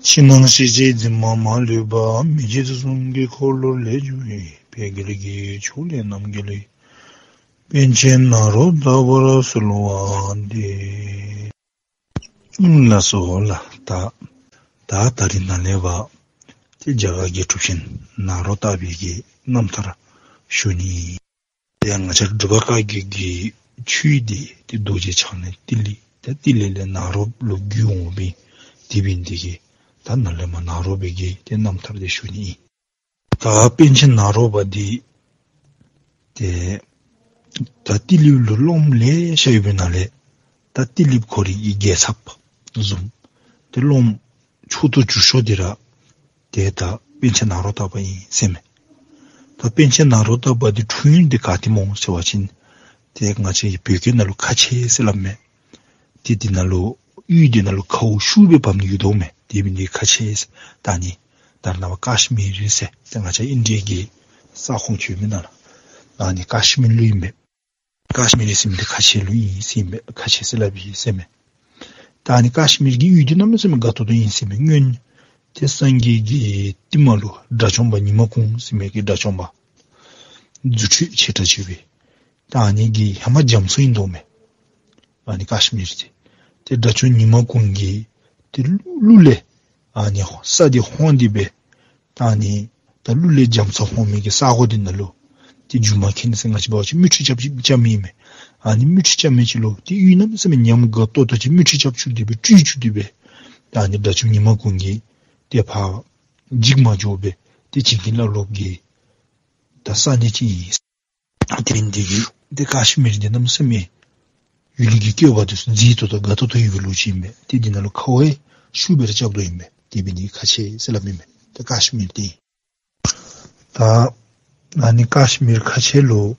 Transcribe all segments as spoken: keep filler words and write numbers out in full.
ཕྱི་ནང་ཤེས་བྱའི་འཛིན་མ་མ་ལུས་པ། མི་བརྗེད་དུས་གསུམ་གྱི་འཁོར་ལོ་ལས་བྱུང་བའི། ཕས་རྒོལ་གྱི་ཕྱོགས་ལས་རྣམ་རྒྱལ་བའི། པཎ་ཆེན་ནཱ་རོ་ཏ་པར་གསོལ་བ་འདེབས། ལགས་སོ་ལགས། ད་ད་ད་རིས་ནཱ་ལས་འབད་ཏེ་རྒྱ་གར་གྱི་གྲུབ་ཆེན་ནཱ་རོ་ཏ་པའི་གི་རྣམ་ཐར་ཞུ་ནི། ཏེ་ང་བཅས་འབྲུག་པ་བཀའ་བརྒྱུད་ཀྱི་ཆོས་འདི་ཏེ་རྡོ་རྗེ་འཆང་ནས་ཏི་ལི་ཏེ་ཏི་ལི་ལས་ནཱ་རོ་ལུ་བརྒྱུད་འོང་བའི་དེ་འབད་ནི་དེ་གིས་ད་ནཱ་ལས་མར་ནཱ་རོ་པའི་གི་ཏེ་རྣམ་ཐར་འདི་ཞུ་ནི་ཨིན། ད་པཎ་ཆེན་ནཱ་རོ་པ་འདི་ཏེ་ད་ཏི་ལི་ལུ་སློབམ་ལེ་ཤ་ཡོད་པའི་ནང་ལས་ད་ཏི་ལི་ཁོ་རའི་གི་རྒྱལ་ཚབ་བཟུམ་ཏེ་སློབམ་མཆོག་ཏུ་གྱུར་ཤོས་འདི་ར་ཏེ་ད་པཎ་ཆེན་ནཱ་རོ་ཏ་པ་ཨིན་ཟེར་མས། ད་པཎ་ཆེན་ནཱ་རོ་ཏ་པ་འདི་འཁྲུངས་ཡུལ་འདི་ག་ཏེ་སྨོ་ཟེར་བ་ཅིན་ཏེ་ང་བཅས་ཀྱི་བོད་སྐད་ནང་ལུ་ཁ་ཆེ་ཟེར་སླབ་མས། ཏེ་འདི་ནང་ལུ་ཡུལ་འདི་ནང་ལུ་ཁཝ་ཤུགས་སྦེ་འབབ་ནི་ཡོད་དོ་མས། དེ་འབད་ནི་ཁ་ཆེ་ཟེར། ད་ནི་ད་རེས་ནངས་པ་ཀཱཤ་མིར་ཟེར་ཏེ་ང་བཅས་ཨིན་ཌི་ཡ་གི་ས་ཁོངས་ཅིག་ཡོད་མི་ནང་ལུ་ཨ་ནི་ཀཱཤ་མིར་ལུ་ཨིན་པས། ཀཱཤ་མིར་ཟེར་མི་འདི་ཁ་ཆེ་ལུ་ཨིན་ཟེར་ཨིན་པས། ཁ་ཆེ་ཟེར་སླབ་ཨིན་ཟེར་མས། ད་ཨ་ནི་ཀཱཤ་མིར་གྱི་ཡུལ་འདི་གནམ་མེད་ས་མེད་དགའ་ཏོག་ཏོ་ཨིན་ཟེར་མས། སྔོན་ཏེ་སངས་རྒྱས་ཀྱི་རྟིང་མ་ལུ་དགྲ་བཅོམ་པ་ཉི་མ་གུང་ཟེར་མི་གི་དགྲ་བཅོམ་པ་རྫུ་འཕྲུལ་ཆེ་དྲགས་ཅིག་ཡོད་པས། ད་ཨ་ནི་གི་ཧེ་མ་རྒྱ་མཚོ་ཨིན་དོ་མས། ཨ་ནི་ཀཱཤ་མིར་འདི་ཏེ་དགྲ་བཅོམ་ཉི་མ་གུང་གིས་ཏེ་ཀླུ་ལས་ཨ་ནི་ས་འདི་ཧོང་སྟེ་སྦེ་ད་ཨ་ནི་ད་ཀླུ་ལས་རྒྱ་མཚོ་ཧོང་མི་གི་ས་གོ་འདི་ནང་ལུ་ཏེ་རྒྱུ་མ་ཁྱེར་ནི་ཟེར་ང་བཅས་འབད་བ་ཅིན་མིག་འཕྲུལ་རྐྱབ་རྐྱབ་མི་ཨིན་མས། ཨ་ནི་མིག་འཕྲུལ་རྐྱབ་མི་ཅིག་ལུ་ཏེ་ཡུལ་གནམ་མེད་ས་མེད་ཉམས་དགའ་ཏོག་ཏོ་ཅིག་མིག་འཕྲུལ་རྐྱབ་བཅུག་སྟེ་སྦེ་སྤྲུལ་བཅུག་སྟེ་སྦེ་ད་ཨ་ནི་དགྲ་བཅོམ་ཉི་མ་གུང་གིས་ཏེ་ཕར་འཇིགས་མ་འཇུག་པར་ཏེ་བྱིན་གྱིས་བརླབས་བརླབསཔ་གིས་ད་ས་གནས་ཅིག་ཨིན། དེ་འབད་ནི་དེ་གིས་ཏེ་ཀཱཤ་མིར་འདི་གནམ་མེད་ས་མེད་ཡུལ་གྱི་བཀོད་པ་འདི་ཚུ་མཛེས་ཏོག་ཏོ་དགའ་ཏོག་ཏོ་ཡོད་པའི་ལུགས་ཅིག་ཨིན་པས། ཏེ་འདི་ནང་ལུ་ཁཝ་ཡང་ཤུགས་སྦེ་ར་རྐྱབ་དོ་ཨིན་པས། དེ་འབད་ནི་ཁ་ཆེ་ཟེར་སླབ་ཨིན་པས། ཏེ་ཀཱཤ་མིར་འདི་ད་ཨ་ནི་ཀཱཤ་མིར་ཁ་ཆེ་ལུ་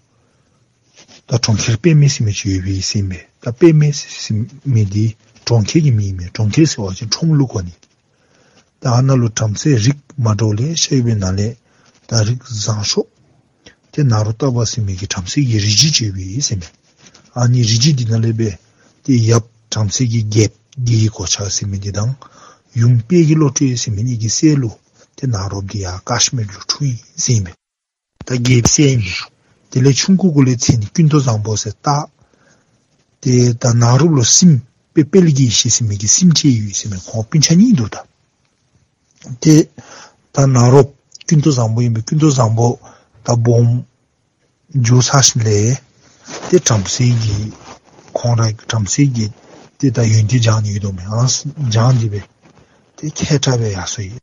ད་གྲོང་ཁྱེར་དཔེ་མེད་ཟེར་མི་ཅིག་ཡོད་པའི་ཟེར་ཨིན་པས། ད་དཔེ་མེད་ཟེར་མི་འདི་གྲོང་ཁྱེར་གྱི་མིང་ཨིན་མས། གྲོང་ཁྱེར་ཟེར་བ་ཅིན་ཁྲོམ་ལུ་གོ་ནི། ད་ཨ་ནཱ་ལུ་བྲམ་ཟེ་རིགས་མ་འདྲཝ་ལེ་ཤ་ཡོད་པའི་ནང་ལས་ད་རིགས་བཟང་ཤོས་ཏེ་ནཱ་རོ་ཏ་པ་ཟེར་མི་གི་བྲམ་ཟེ་གི་རིགས་རྒྱུད་ཅིག་ཡོད་པའི་ཟེར་ཨིན་མས། ཨ་ནི་རིགས་རྒྱུད་འདི་ནང་ལས་སྦེ་ཏེ་ཡབ་བྲམ་ཟེ་གི་རྒྱལཔོ་དགེ་བའི་གོ་ཆ་ཟེར་མི་འདི་དང་ཡུམ་དཔལ་གྱི་བློ་གྲོས་ཟེར་མི་གཉིས་ཀྱི་སྲས་ལུ་ཏེ་ནཱ་རོ་པ་འདི་ཡར་ཀཱཤ་མིར་ལུ་འཁྲུངས་ཡི་ཟེར་ཨིན་མས། ད་རྒྱལཔོ་སྲས་ཨིན་མས། དེ་ལས་ཆུང་ཀུ་གུ་ལས་མཚན་ནི་ཀུན་ཏུ་བཟང་པོ་ཟེར་བཏགས། ཏེ་ད་ནཱ་རོ་པ་ལུ་སྲིངམོ་དཔལ་དཔལ་གྱི་ཡེ་ཤེས་ཟེར་མི་གི་སྲིངམོ་ཅིག་ཡོད་ཟེར་མས། ཁོང་སྤུན་ཆ་གཉིས་འདུག་ད། ཏེ་ད་ནཱ་རོ་པ་ཀུན་ཏུ་བཟང་པོ་ཨིན་པས། ཀུན་ཏུ་བཟང་པོ་ད་སྦོམ་འགྱོ་ཚར་ཞིནམ་ལས་ཏེ་བྲམ་ཟེ་གིས་ཁོང་ར་བྲམ་ཟེ་གིས་ཏེ་ད་ཡོན་ཏན་སྦྱང་ནི་ཡོད་དོ་མས། ཨ་སྦྱང་སྟེ་སྦེ་ཏེ་མཁས་དྲགས་སྦེ་ཡར་སོ་ཡི།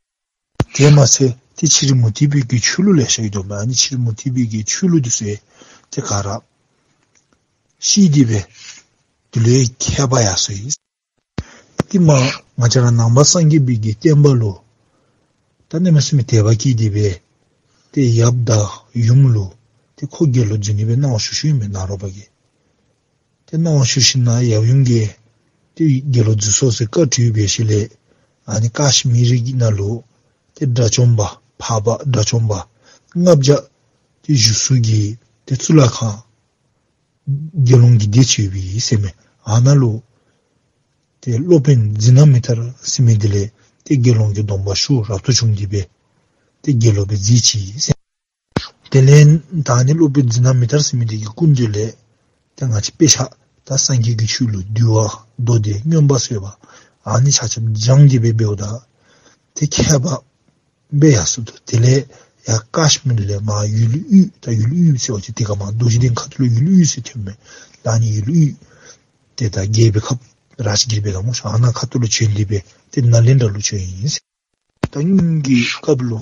དེ་མ་ཚད་ཏེ་ཕྱི་རོལ་མུ་སྟེགས་པའི་གི་ཆོས་ལུགས་ལེ་ཤ་ཡོད་དོ་མས། ཨ་ནི་ཕྱི་རོལ་མུ་སྟེགས་པའི་གི་ཆོས་ལུགས་འདི་ཚུ་ཡང་ཏེ་ག་ར་བཤིག་སྟེ་སྦེ་དེ་ལུ་ཡང་མཁས་པར་ཡར་སོ་ཡི། ཏེ་མ་ང་བཅས་ར་ནང་པ་སངས་རྒྱས་པའི་གི་བསྟན་པ་ལུ་ད་གནམ་མེད་ས་མེད་དད་པ་སྐྱེས་ཏེ་སྦེ་ཏེ་ཡབ་དང་ཡུམ་ལུ་ཏེ་ཁོ་དགེ་སློང་འཛུལ་ནི་སྦེ་གནང་བ་ཞུ་ཞུཝ་ཨིན་མས། ནཱ་རོ་པ་གིས། ཏེ་གནང་བ་ཞུ་ཞིནམ་ལས་ཡབ་ཡུམ་གྱིས་ཏེ་དགེ་སློང་འཛུལ་སོང་ཟེར་བཀའ་བཀྲོལ་འབད་ཞིནམ་ལས་ཨ་ནི་ཀཱཤ་མིར་གྱི་ནང་ལུ་ཏེ་དགྲ་བཅོམ་པ་འཕགས་པ་དགྲ་བཅོམ་པ་ལྔ་བརྒྱ་ཏེ་བཞུགས་ས་གི་ཏེ་གཙུག་ལག་ཁང་དགེ་སློང་གི་སྡེ་ཅིག་ཡོད་པའི་ཟེར་མས། ཨ་ནཱ་ལུ་ཏེ་སློབ་དཔོན་ཛི་ན་མི་ཏྲ་ཟེར་མི་འདི་ལས་ཏེ་དགེ་སློང་གི་སྡོམ་པ་ཞུ་རབ་ཏུ་བྱུང་སྟེ་སྦེ་ཏེ་དགེ་སློང་སྦེ་མཛད་ཅི་ཟེར། དེ་ལས་ད་ཨ་ནི་སློབ་དཔོན་ཛི་ན་མི་ཏྲ་ཟེར་མི་འདི་གི་སྐུ་མདུན་ལས་ཏེ་ང་བཅས་དཔེ་ཆ་ད་སངས་རྒྱས་ཀྱི་ཆོས་ལུགས་འདུལ་བ་མདོ་སྡེ་མངོན་པ་བསལ་བ་ཨ་ནི་ཆ་ཁྱབ་སྦྱངས་ཏེ་སྦེ་འབདཝ་ད་ཏེ་མཁས་པ་སྦེ་ཡར་སོ་ནུག། དེ་ལས་ཡར་ཀཱཤ་མིར་ལས་མར་ཡུལ་དབུས་ད་ཡུལ་དབུས་ཟེར་བ་ཅིན་དེ་ཁར་མར་རྡོ་རྗེ་གདན་ཁ་ཐུག་ལུ་ཡུལ་དབུས་ཟེར་ཐོནམ་མས། ད་ཨ་ནི་ཡུལ་དབུས་ཏེ་ད་རྒྱལ་པོའི་ཁབ་རཱཇ་གིར་འབད་དོ་སྨོ། ཨ་ནཱ་ཁ་ཐུག་ལུ་བྱོན་ཏེ་སྦེ་ཏེ་ནཱ་ལེནྡྲ་ལུ་བྱོན་ཡི་ཟེར། ད་སྔོན་གྱི་སྐབས་ལུ་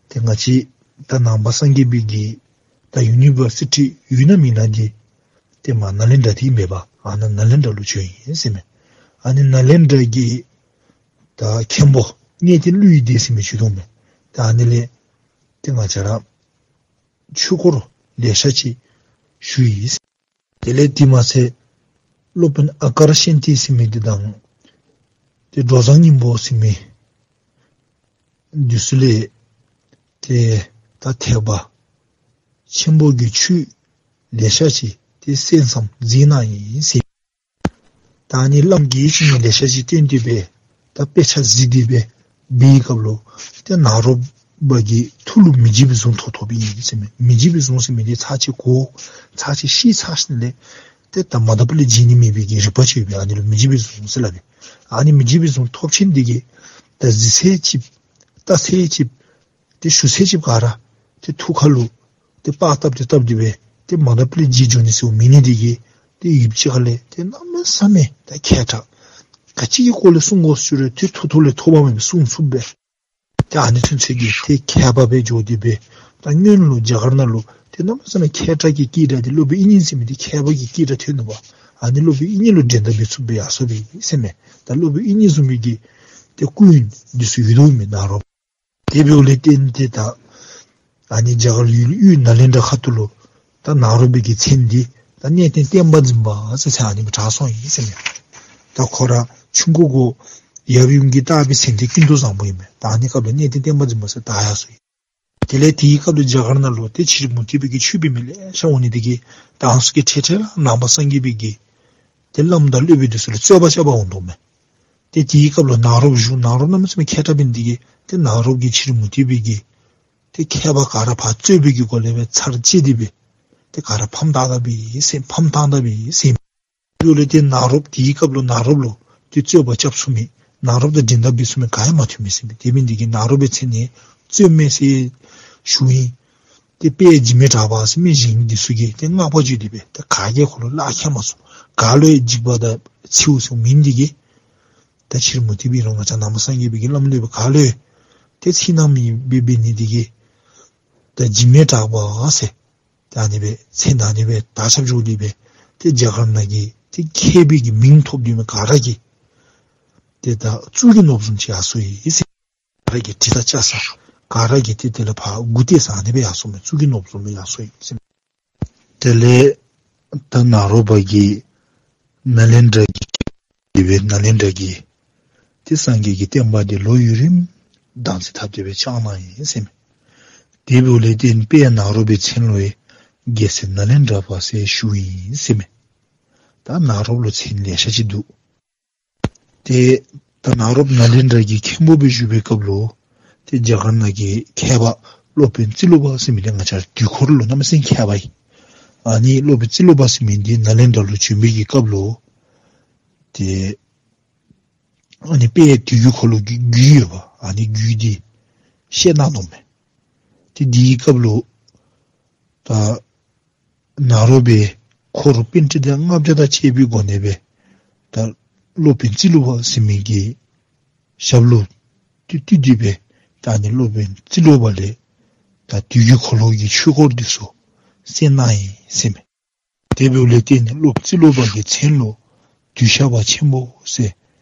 ཏེ་ང་བཅས་ད་ནང་པ་སངས་རྒྱས་པའི་གི་ད་ཡུ་ནི་བར་སི་ཊི་ཡོད་ན་མེད་ན་འདི་ཏེ་མར་ནཱ་ལེནྡྲ་འདི་མེད་པར་ཨ་ནཱ་ནཱ་ལེནྡྲ་ལུ་བྱོན་ཡི་ཟེར་མས། ཨ་ནི་ནཱ་ལེནྡྲ་གི་ད་མཁན་པོ་གནས་བརྟན་ཀླུ་ཡི་སྡེ་ཟེར་མི་ཅིག་འདུག་མས། ད་ཨ་ནི་ལས་ཏེ་ང་བཅས་ར་ཆོས་སྐོར་ལེ་ཤ་ཅིག་ཞུ་ཡི་ཟེར། དེ་ལས་དེ་མ་ཚད་སློབ་དཔོན་ཨ་ཀར་ཤཱནྟི་ཟེར་མི་འདི་དང་ཏེ་འགྲོ་བཟང་སྙིང་པོ་ཟེར་མི་འདི་ཚུ་ལས་ཏེ་ད་ཐེག་པ་ཆེན་པོ་གི་ཆོས་ལེ་ཤ་ཅིག་ཏེ་གསན་བསམ་གཟིགས་གནང་ཡི་ཟེར། ད་ཨ་ནི་བླམ་གིས་ཅིག་ནི་ལེ་ཤ་ཅིག་བསྟན་ཏེ་སྦེ་ད་དཔེ་ཆ་གཟིགས་ཏེ་སྦེ་ འབད་བའི་སྐབས་ལུ་ཏེ་ནཱ་རོ་པ་གི་ཐུགས་ལུ་མི་བརྗེད་པའི་གཟུངས་ཐོབ་ཐོབ་ཨིན་ཟེར་མས། མི་བརྗེད་པའི་གཟུངས་ཟེར་མི་འདི་ཚར་གཅིག་གོ་ཚར་གཅིག་ཤེས་ཚར་ཞིནམ་ལས་ཏེ་ད་མ་ད་པ་ལས་བརྗེད་ནི་མེད་པའི་གི་རིག་པ་ཅིག་ཡོད་པས། ཨ་ནི་ལུ་མི་བརྗེད་པའི་གཟུངས་ཟེར་སླབ་པས། ཨ་ནི་མི་བརྗེད་པའི་གཟུངས་ཐོབ་ཅིན་འདི་གིས་ད་གཟིགས་ཚད་ཅིག་ལྟ་ཚད་ཅིག་ཏེ་ཞུ་ཚད་ཅིག་ག་ར་ཏེ་ཐུགས་ཁ་ལུ་ཏེ་པར་བཏབ་སྟེ་བཏབ་སྟེ་སྦེ་ཏེ་མ་ད་པ་ལས་བརྗེད་འགྱོ་ནི་ཟེར་མེད་ནི་འདི་གིས་ཏེ་ཡུདཔ་ཅིག་ཁ་ལས་ཏེ་གནམ་མེད་ས་མེད་ད་མཁས་དྲགས་ག་ཅི་གི་སྐོར་ལས་གསུང་དགོ་ཟེར་རུང་ཏེ་ཐུགས་ཐོག་ལས་ཐོགས་པ་མེད་པར་གསུང་ཚུགས་པས། ཏེ་ཨ་ནི་ཚུན་ཚོད་ཀྱི་ཏེ་མཁས་པ་སྦེ་འགྱོ་སྟེ་སྦེ་ད་སྔོན་ལུ་རྒྱ་གར་ནང་ལུ་ཏེ་གནམ་མེད་ས་མེད་མཁས་དྲགས་ཀྱི་སྐད་གྲགས་འདི་སློབ་དཔོན་དབྱིག་གཉེན་ཟེར་མི་འདི་མཁས་པ་གི་སྐད་གྲགས་ཐོན་ནུག་པ། ཨ་ནི་སློབ་དཔོན་དབྱིག་གཉེན་ལུ་འགྲན་ཟླ་མི་ཚུགས་པས་ཡར་སོང་པས་ཟེར་མས། ད་སློབ་དཔོན་དབྱིག་གཉེན་བཟུམ་མའི་གི་ཏེ་སྐུ་ཡོན་འདི་ཚུ་ཡོད་དོ་མས་ནཱ་རོ། དེ་འབདཝ་ལས་བརྟེན་ཏེ་ད་ཨ་ནི་རྒྱ་གར་ཡུལ་དབུས་ནཱ་ལེནྡྲ་ཁ་ཐུག་ལུ་ད་ནཱ་རོ་པའི་གི་མཚན་འདི་ད་གནས་བརྟན་བསྟན་པ་འཛིན་པ་ཟེར་མཚན་ཨ་ནི་སྦེ་གྲགས་སོང་ཡི་ཟེར་མས། ད་ཁོ་ར་ཆུང་ཀུ་གུ་ཡབ་ཡུམ་གྱིས་བཏགས་པའི་མཚན་འདི་ཀུན་ཏུ་བཟང་པོ་ཨིན་མས། ད་ཨ་ནི་སྐབས་ལུ་གནས་བརྟན་བསྟན་པ་འཛིན་པ་ཟེར་བཏགས་ཡར་སོང་ཡི། དེ་ལས་དེའི་སྐབས་ལུ་རྒྱ་གར་ནང་ལུ་ཏེ་ཕྱི་རོལ་མུ་སྟེགས་པའི་གི་ཆོས་འབད་མི་ལེ་ཤ་འོང་ནི་དེ་གིས་ད་ཨ་ནི་ཚུ་གི་འཕྲལ་འཕྲལ་ལུ་ནང་པ་སངས་རྒྱས་པའི་གི་ཏེ་བླམ་དང་སློབ་དཔོན་འདི་ཚུ་ལུ་རྩོད་པ་རྐྱབ་པར་འོང་དོ་མས། ཏེ་དེའི་སྐབས་ལུ་ནཱ་རོ་པ་བཞུགས། ནཱ་རོ་པ་གནམ་མེད་ས་མེད་མཁས་དྲགས་འབད་ནི་དེ་གིས་ཏེ་ནཱ་རོ་པ་གིས་ཕྱི་རོལ་མུ་སྟེགས་པའི་གི་ཏེ་མཁས་པ་ག་ར་ཕར་རྩོད་པའི་གི་སྒོ་ལས་སྦེ་ཚར་བཅད་དེ་སྦེ་ཏེ་ག་ར་ཕམ་བཏང་ད་པས་ཟེར། ཕམ་བཏང་ད་པས་ཟེར། དེ་འབདཝ་ལས་ཏེ་ནཱ་རོ་པ་དེའི་སྐབས་ལུ་ནཱ་རོ་པ་ལུ་ཏེ་རྩོད་པ་རྐྱབ་ཚུགས་མི་ནཱ་རོ་པ་དང་འགྲན་ཟླ་འབད་ཚུགས་མི་ག་ཡང་མ་ཐོན་པས་ཟེར་མས། དེ་འབད་ནི་དེ་གིས་ནཱ་རོ་པའི་མཚན་ནི་རྩོད་མེད་ཟེར་ཞུཝ་ཨིན། ཏེ་དཔལ་འཇིགས་མེད་གྲགས་པ་ཟེར་མི་གཞན་འདི་ཚུ་གིས་ཏེ་བསྔགས་པ་བརྗོད་དེ་སྦེ་ཏེ་ག་གིས་ཁོ་ལུ་ལག་ཁྱེར་མ་ཚུགས། ག་ལུ་ཡང་འཇིགས་པ་དང་འཚེརཝ་ཚུ་མེད་ནི་དེ་གིས་ད་ཕྱི་རོལ་མུ་སྟེགས་པའི་རོང་ང་བཅས་ནང་པ་སངས་རྒྱས་པའི་གི་བླམ་སློབ་དཔོན་ག་ལུ་ཡང་ཏེ་འཚེར་སྣང་མེདཔ་སྦེ་འབད་ནི་དེ་གིས་ད་འཇིགས་མེད་གྲགས་པ་ཟེར་ད་ཨ་ནི་སྦེ་མཚན་ཨ་ནི་སྦེ་དར་ཁྱབ་འགྱོ་སྟེ་སྦེ་ཏེ་རྒྱ་གར་ནང་གི་ཏེ་མཁས་པའི་གི་མིང་ཐོབ་སྡོད་མི་ག་ར་གི་ཏེ་ད་གཙུག་གི་ནོར་བུ་བཟུམ་ཅིག་ཡར་སོང་ཡི་ཟེར། ག་ར་གིས་དྲི་ས་བཅའ་ས་ག་ར་གིས་ཏེ་དེ་ལས་ཕར་མགུ་བཏེག་ས་ཨ་ནི་སྦེ་ཡར་སོང་མི་གཙུག་གི་ནོར་བུ་བཟུམ་སྦེ་ཡར་སོང་ཡི་ཟེར། དེ་ལས་ད་ནཱ་རོ་པ་གིས་ནཱ་ལེནྡྲ་གི་དེ་སྦེ་ནཱ་ལེནྡྲ་གི་ཏེ་སངས་རྒྱས་ཀྱི་བསྟན་པ་འདི་ལོ་ཡུན་རིངམོ་བདག་འཛིན་འཐབ་སྟེ་སྦེ་བསྐྱངས་གནང་ཡི་ཟེར་མས། དེ་འབདཝ་ལས་བརྟེན་དཔལ་ནཱ་རོ་པའི་མཚན་ལུ་ཡང་རྒྱལ་སྲས་ནཱ་ལེནྡྲ་པ་ཟེར་ཞུཝ་ཨིན་ཟེར་མས། ད་ནཱ་རོ་པ་ལུ་མཚན་ལེ་ཤ་ཅིག་འདུག། ཏེ་ད་ནཱ་རོ་པ་ནཱ་ལེནྡྲ་གི་མཁན་པོ་སྦེ་བཞུགས་པའི་སྐབས་ལུ་ཏེ་རྒྱ་གར་ནང་གི་མཁས་པ་སློབ་དཔོན་ཙི་ལུ་པ་ཟེར་མི་འདི་ང་བཅས་ར་དུས་འཁོར་ལུ་གནམ་མེད་ས་མེད་མཁས་པ་ཨིན། ཨ་ནི་སློབ་དཔོན་ཙི་ལུ་པ་ཟེར་མི་འདི་ནཱ་ལེནྡྲ་ལུ་བྱོན་པའི་གི་སྐབས་ལུ་ཏེ་ཨ་ནི་དཔལ་དུས་ཀྱི་འཁོར་ལོ་གི་རྒྱུད་ཡོད་པ་ཨ་ནི་རྒྱུད་འདི་བཤད་གནང་ནུག་མས། ཏེ་དེའི་སྐབས་ལུ་ད་ནཱ་རོ་པས་འཁོར་པཎྜི་ཏ་ལྔ་བརྒྱ་དང་བཅས་པའི་སྒོ་ནས་སྦེ་ད་སློབ་དཔོན་ཙི་ལུ་པ་ཟེར་མི་གི་ཞབས་ལུ་བཏུད་བཏུད་དེ་སྦེ་ད་ཨ་ནི་སློབ་དཔོན་ཙི་ལུ་པ་ལས་ད་དུས་ཀྱི་འཁོར་ལོ་གི་ཆོས་སྐོར་འདི་ཚུ་གསན་གནང་ཡི་ཟེར་མས། དེ་འབདཝ་ལས་བརྟེན་ནས་སློབ་ཙི་ལུ་པ་གི་མཚན་ལུ་དུས་ཞགས་པ་ཆེན་པོ་ཟེར་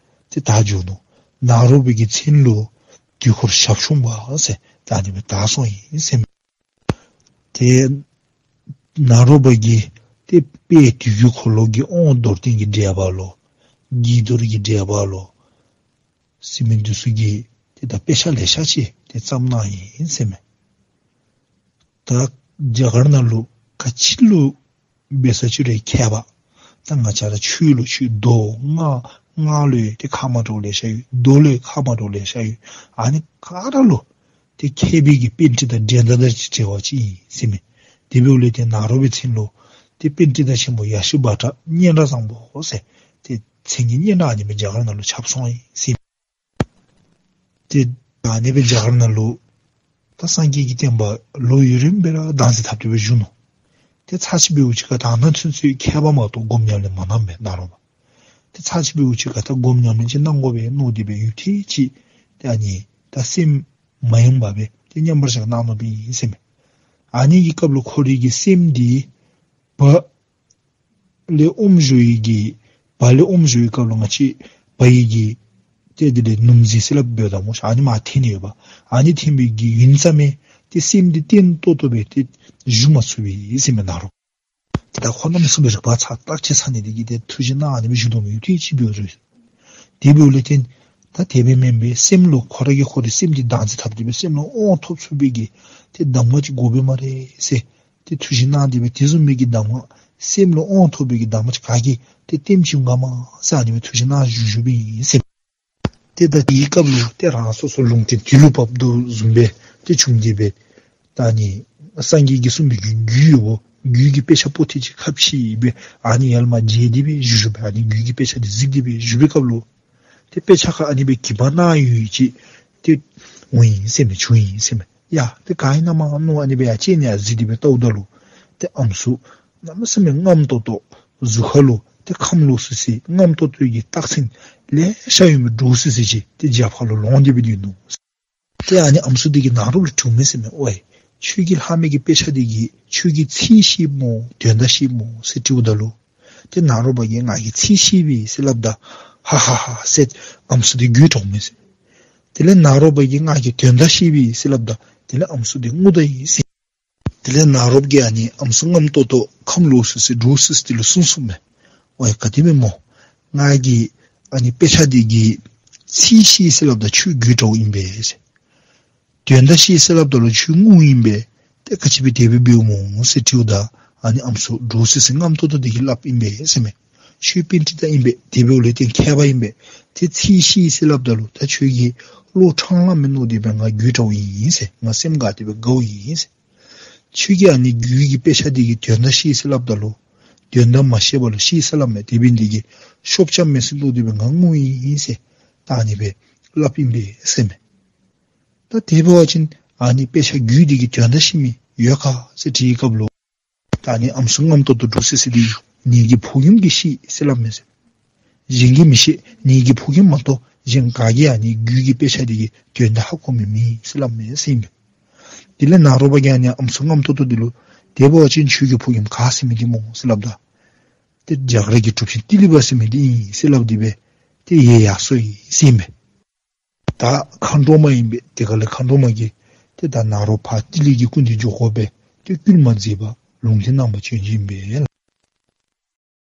ཏེ་བཏགས་འགྱོ་ནུག། ནཱ་རོ་པའི་གི་མཚན་ལུ་དུས་འཁོར་ཞབས་ཆུང་པ་ཟེར་ད་ཨ་ནི་སྦེ་བཏགས་སོང་ཡི་ཟེར་མས། ཏེ་ནཱ་རོ་པ་གིས་ཏེ་དཔལ་དུས་ཀྱི་འཁོར་ལོ་གི་དབང་མདོར་བསྟན་གྱི་འགྲེལ་པ་ལོ་དགྱེས་རྡོར་གྱི་འགྲེལ་པ་ལོ་ཟེར་མི་འདི་ཚུ་གི་ཏེ་ད་དཔེ་ཆ་ལེ་ཤ་ཅིག་ཏེ་བརྩམས་གནང་ཡི་ཟེར་མས། ད་རྒྱ་གར་ནང་ལུ་ག་ཅི་ལུ་འབད་ས་ཅི་རུང་མཁས་པ་ད་ང་བཅས་ར་ཆོས་ལུ་ཆོས་མདོ་སྔགས་སྔགས་ལུ་ཏེ་ཁག་མ་འདྲཝ་ལེ་ཤ་ཡོད། མདོ་ལུ་ཁག་མ་འདྲཝ་ལེ་ཤ་ཡོད། ཨ་ནི་ག་ར་ལུ་ཏེ་མཁས་པའི་གི་པཎྜི་ཏ་འགྲན་ཟླ་དང་བྲལ་བ་ཅིག་ཨིན་ཟེར་མས། དེ་འབདཝ་ལས་ཏེ་ནཱ་རོ་པའི་མཚན་ལུ་ཏེ་པཎྜི་ཏ་ཆེན་པོ་ཡ་ཤུ་བྷ་དྲ་སྙན་གྲགས་བཟང་པོ་ཟེར་ཏེ་མཚན་གྱི་སྙན་གྲགས་ཨ་ནི་སྦེ་རྒྱ་གར་ནང་ལུ་ཁྱབ་སོང་ཡི་ཟེར་མས། ཏེ་ཨ་ནི་སྦེ་རྒྱ་གར་ནང་ལུ་ད་སངས་རྒྱས་ཀྱི་བསྟན་པ་ལོ་ཡུན་རིངམོ་སྦེ་ར་བདག་འཛིན་འཐབ་སྟེ་སྦེ་བཞུགས་ནུག། ཏེ་ཚར་གཅིག་འབདཝ་ཅིག་ཁར་ད་ནཱ་ཚུན་ཚོད་མཁས་པ་མ་གཏོགས་སྒོམ་ཉམས་ལེན་མ་གནངམ་མས་ནཱ་རོ་པ། ཏེ་ཚར་གཅིག་འབདཝ་ཅིག་ཁར་ད་སྒོམ་ཉམས་ལེན་ཅིག་གནང་དགོ་པས་མནོ་སྟེ་སྦེ་ཡུདཔ་ཐེངས་ཅིག་ཏེ་ཨ་ནི་ད་སེམས་མ་ཡེངས་པར་སྦེ་ཏེ་མཉམ་པར་བཞག་གནང་ནུག་པས་ཟེར་མས། ཨ་ནི་གི་སྐབས་ལུ་ཁོ་རའི་གི་སེམས་འདི་བ་ལས་ཨོམ་བཞོ་ཡི་གི་བ་ལས་ཨོམ་བཞོ་ཡི་སྐབས་ལུ་ང་བཅས་བ་ཡི་གི་ཏེ་དེ་ལས་ནུམ་ཟིང་ཟེར་སླབ་འབདཝ་ད་སྨོ་ཤ་ཨ་ནི་མར་འཐེན་ནི་ཡོདཔ། ཨ་ནི་འཐེན་པའི་གི་ཡུན་ཙམ་མས། ཏེ་སེམས་འདི་བརྟན་ཏོག་ཏོ་སྦེ་ཏེ་བཞུགས་མ་ཚུགས་པས་ཟེར་མས་ནཱ་རོ། ཏེ་ད་ཁོ་གནམ་མེད་ས་མེད་རིག་པ་ཚ་བརྟག་དཔྱད་ཚ་ནི་དེ་གིས་ཏེ་ཐུགས་བཞེད་གནང་ཨ་ནི་སྦེ་བཞུགས་དོ་མས། ཡུདཔ་ཐེངས་ཅིག་འབདཝ་རེ། དེ་འབདཝ་ལས་བརྟེན་ད་དེ་སྦེ་མེན་པས་སེམས་ལུ་ཁོ་ར་གིས་ཁོ་རའི་སེམས་འདི་བདག་འཛིན་འཐབ་སྟེ་སྦེ་སེམས་ལུ་དབང་ཐོབ་ཚུགས་པའི་གི་ཏེ་གདམས་ངག་ཅིག་དགོ་པས་སྨ་རེ་ཟེར་ཏེ་ཐུགས་བཞེད་གནང་སྟེ་སྦེ་དེ་བཟུམ་མའི་གི་གདམས་ངག་སེམས་ལུ་དབང་ཐོབ་པའི་གི་གདམས་ངག་ཅིག་ག་གིས་ཏེ་སྟོནམ་ཅིག་འོང་ག་མ་ཟེར་ཨ་ནི་སྦེ་ཐུགས་བཞེད་གནང་བཞུགས་བཞུགསཔ་ཨིན་ཟེར། ཏེ་ད་དེའི་སྐབས་ལུ་ཏེ་རང་སོ་སོ་ལུང་བསྟན་དུས་ལུ་བབ་དོ་བཟུམ་སྦེ་ཏེ་བྱུང་སྟེ་སྦེ། ད་ཨ་ནི་སངས་རྒྱས་ཀྱིས་གསུངས་པའི་གི་རྒྱུད་ཡོདཔ་རྒྱུད་ཀྱི་དཔེ་ཆ་པོ་ཏི་ཅིག་ཁ་ཕྱེ་སྦེ་ཨ་ནི་ཡར་ལས་མར་མཇལ་ཏེ་སྦེ་བཞུགས་བཞུགས་སྦེ་ཨ་ནི་རྒྱུད་ཀྱི་དཔེ་ཆ་འདི་གཟིགས་ཏེ་སྦེ་བཞུགས་པའི་སྐབས་ལུ། ཏེ་དཔེ་ཆ་ཁར་ཨ་ནི་སྦེ་གིས་པར་གནང་ཡོད་ཅི། ཏེ་འོང་ཡི་ཟེར་མས། བྱུང་ཡི་ཟེར་མས། ཡ་ཏེ་ག་ཨིན་ན་མ་མནོ་ཨ་ནི་སྦེ་ཡར་ཅིག་ནི་ཡར་གཟིགས་ཏེ་སྦེ་བལྟཝ་ད་ལུ། ཏེ་ཨམ་སྲུ་གནམ་མེད་ས་མེད་རྔམ་ཏོག་ཏོ་གཟུགས་ཁ་ལུ་ཏེ་ཁམས་ལོག་སི་སི་རྔམ་ཏོག་ཏོ་གི་རྟགས་མཚན་ལེ་ཤ་ཡོད་མི་འདྲོག་སི་སི་ཅིག་ཏེ་རྒྱབ་ཁ་ལུ་ལོང་སྟེ་སྦེ་སྡོད་ནུག། ཏེ་ཨ་ནི་ཨམ་སྲུ་འདི་གིས་ནཱ་རོ་ལུ་དྲིཝ་མས་ཟེར་མས། ཝའི་ཁྱོད་ཀྱིས་ལྷག་མི་གི་དཔེ་ཆ་འདི་གི་ཁྱོད་ཀྱིས་ཚིག་ཤེས་སྨོ་དོན་དག་ཤེས་སྨོ་ཟེར་དྲིཝ་ད་ལུ། ཏེ་ནཱ་རོ་པ་གིས་ང་གིས་ཚིག་ཤེས་པས་ཟེར་སླབ་ད། ཧ་ཧ་ཧ་ཟེར་ཨམ་སྲུ་འདི་དགོད་བྲོཝ་མས་ཟེར། དེ་ལས་ནཱ་རོ་པ་གིས་ང་གིས་དོན་དག་ཤེས་པས་ཟེར་སླབ་ད། དེ་ལས་ཨམ་སྲུ་འདི་ངུ་ད་ཡི་ཟེར། དེ་ལས་ནཱ་རོ་པ་གིས་ཨ་ནི་ཨམ་སྲུ་རྔམ་ཏོག་ཏོ་ཁམས་ལོག་སི་སི་འདྲོག་སི་སི་འདི་ལུ་གསུངས་གསུངསམ་མས། ཝའི་ག་དེ་སྦེ་སྨོ། ང་གིས་ཨ་ནི་དཔེ་ཆ་འདི་གི་ཚིག་ཤེས་ཟེར་སླབ་ད་ཁྱོད་དགོད་བྲོཝ་ཨིན་པས་ཟེར། དོན་དག་ཤེས་ཟེར་སླབ་ད་ལུ་ཁྱོད་ངུཝ་ཨིན་པས། ཏེ་ག་ཅི་སྦེ་དེ་སྦེ་འབདཝ་སྨོ་ཟེར་དྲིཝ་ད། ཨ་ནི་ཨམ་སྲུ་འདྲོག་སི་སི་རྔམ་ཏོག་ཏོ་འདི་གིས་སླབ་ཨིན་པས་ཟེར་མས། ཁྱོད་པཎྜི་ཏ་ཨིན་པས། དེ་འབདཝ་ལས་བརྟེན་མཁས་པ་ཨིན་པས། ཏེ་ཚིག་ཤེས་ཟེར་སླབ་ད་ལུ་ད་ཁྱོད་ཀྱིས་བློ་ཕྲང་ལ་མི་མནོ་སྟེ་སྦེ་ང་དགོད་བྲོཝ་ཨིན་ཟེར། ང་སེམས་དགའ་སྟེ་སྦེ་དགའཝ་ཨིན་ཟེར། ཁྱོད་ཀྱིས་ཨ་ནི་རྒྱུད་ཀྱི་དཔེ་ཆ་འདི་གི་དོན་དག་ཤེས་ཟེར་སླབ་ད་ལུ། དོན་དག་མ་ཤེས་པ་ལུ་ཤེས་ཟེར་སླབ་མས། དེ་འབད་ནི་འདི་གིས་ཤོབ་རྐྱབ་མས་ཟེར་མནོ་སྟེ་སྦེ་ང་ངུཝ་ཨིན་ཟེར། ད་ཨ་ནི་སྦེ་སླབ་ཨིན་པས་ཟེར་མས། ད་དེ་འབད་བ་ཅིན་ཨ་ནི་དཔེ་ཆ་རྒྱུད་འདི་གི་དོན་དག་ཤེས་མི་ཡོད་ག་ཟེར་དྲིས་སྐབས་ལུ། ད་ཨ་ནི་ཨམ་སྲུ་རྔམ་ཏོག་ཏོ་འདྲོག་སི་སི་འདི་ངེ་གི་ཕོ་རྒནམ་གིས་ཤེས་ཟེར་སླབ་མས་ཟེར། གཞན་གྱིས་མི་ཤེས། ངེ་གི་ཕོ་རྒནམ་མ་གཏོགས་གཞན་ག་གིས་ཨ་ནི་རྒྱུད་ཀྱི་དཔེ་ཆ་འདི་གི་དོན་དག་ཧ་གོ་མི་མེད་ཟེར་སླབ་མས་ཟེར་ཨིན་པས། དེ་ལས་ནཱ་རོ་པ་གིས་ཨ་ནི་ཨམ་སྲུ་རྔམ་ཏོག་ཏོ་འདི་ལུ་དེ་འབད་བ་ཅིན་ཁྱོད་ཀྱི་ཕོ་རྒནམ་ག་ཟེར་མི་འདི་སྨོ་ཟེར་སླབ་ད། ཏེ་རྒྱ་གར་གྱི་གྲུབ་ཆེན་ཏི་ལི་པ་ཟེར་མི་འདི་ཨིན་ཟེར་སླབ་སྟེ་སྦེ་ཏེ་ཡང་ཡར་སོང་ཡི་ཟེར་ཨིན་པས། ད་མཁའ་འགྲོ་མ་ཨིན་པས། དེ་ཁ་ལས་མཁའ་འགྲོ་མ་གིས་ཏེ་ད་ནཱ་རོ་པ་ཏི་ལི་གི་སྐུ་མདུན་འགྱོ་དགོ་པས། ཏེ་བསྐུལ་མ་མཛད་པར་ལུང་བསྟན་གནང་བར་བྱོན་ཅི་ཨིན་པས།